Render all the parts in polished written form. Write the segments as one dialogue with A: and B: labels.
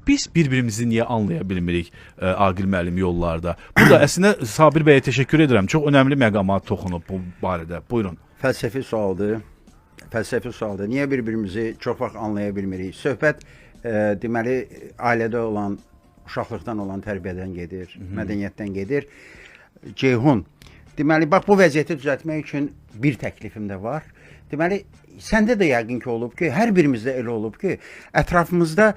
A: Biz bir-birimizi niyə anlaya bilmirik Aqil müəllim yollarda? Burada əslində Sabir bəyə təşəkkür edirəm. Çox önəmli məqama toxunub bu barədə. Buyurun.
B: Fəlsəfi sualdır. Fəlsəfi sualdır. Niyə bir-birimizi çox vaxt anlaya bilmirik? Söhbət deməli ailədə olan, uşaqlıqdan olan tərbiyədən gedir, mədəniyyətdən gedir. Ceyhun, deməli bax bu vəziyyəti düzəltmək üçün bir təklifim də var. Deməli səndə də yəqin ki olub ki, hər birimizdə elə olub ki, ətrafımızda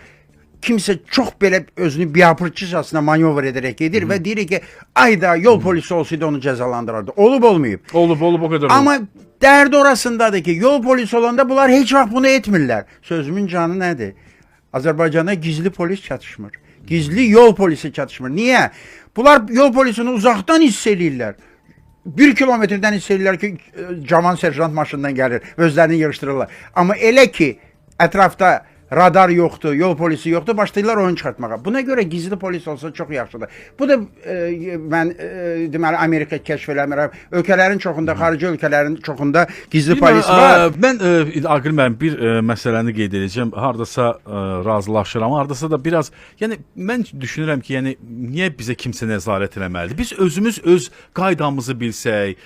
B: kimsə çox belə özünü biabırçıcasına manövr edərək gedir və deyir ki, ayda yol polisi olsaydı onu cəzalandırardı. Olub olmayıb.
A: Olub, olub o qədər olub.
B: Amma dərd orasındadır ki, yol polisi olanda bunlar heç vaxt bunu etmirlər. Sözümün canı nədir? Azərbaycanda gizli polis çatışmır. Gizli yol polisi çatışmır. Niyə? Bunlar yol polisini uzaqdan hiss eləyirlər. Bir kilometrdən hiss eləyirlər ki, cavan serjant maşından gəlir, özlərini yığışdırırlar. Amma elə ki, ətrafda radar yoxdur, yol polisi yoxdur, başlayırlar oyun çıxartmağa. Buna görə gizli polis olsa çox yaxşıdır. Bu da mən deməli Amerika kəşf eləmirəm. Ölkələrin çoxunda, xarici ölkələrin çoxunda gizli
A: Bilmirəm,
B: polis var.
A: Mən Aqil müəllim bir məsələni qeyd edəcəm. Hardasa razılaşıram, hardasa da biraz, yəni mən düşünürəm ki, yəni niyə bizə kimsə nəzarət eləməlidir? Biz özümüz öz qaydamızı bilsək,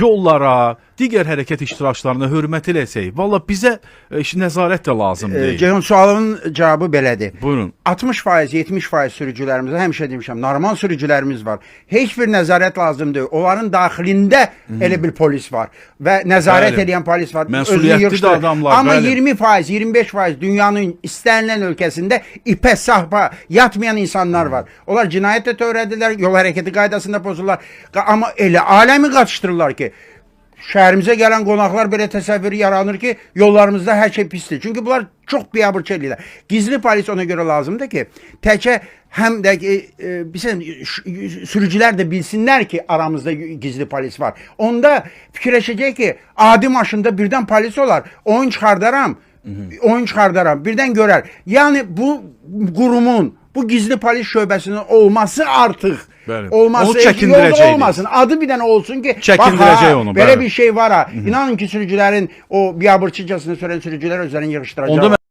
A: yollara, digər hərəkət iştirakçılarına hörmət eləsək, valla bizə nəzarət də lazım deyil.
B: Ceyhun, sualının cavabı belədir.
A: Buyurun.
B: 60%, 70% sürücülərimizə həmişə demişəm, normal sürücülərimiz var. Heç bir nəzarət lazım deyil. Onların daxilində elə bir polis var və nəzarət edən polis var. Özünü
A: Məsuliyyətli də
B: yığışdırır.
A: adamlar,
B: Amma
A: bəli.
B: 20%, 25% dünyanın istənilən ölkəsində ipə sahpa yatmayan insanlar var. Onlar cinayət də törədirlər, yol hərəkəti qaydasını da pozurlar. Amma elə aləmi qaçışdırırlar ki, şəhərimizə gələn qonaqlar belə təsəvvür yaranır ki, yollarımızda hər şey pisdir. Çünki bunlar çox biabırçı eləyirlər. Gizli polis ona görə lazımdır ki, təkcə həm də ki, bilirsən, sürücülər də bilsinlər ki, aramızda gizli polis var. Onda fikirləşəcək ki, adi maşında birdən polis olar, oyun çıxardaram, oyun çıxardaram, birdən görər. Yəni bu qurumun, bu gizli polis şöbəsinin olması artıq olması
A: Onu
B: yolda
A: çəkindirəcəkdir.
B: olmasın. Adı bir dənə olsun ki,
A: Çəkindirəcək
B: bax ha,
A: onu,
B: belə
A: bəli.
B: bir şey var ha. İnanın ki, sürücülərin o biabırçıcasına sürən sürücülər özlərini yığışdıracaqlar.
A: Onda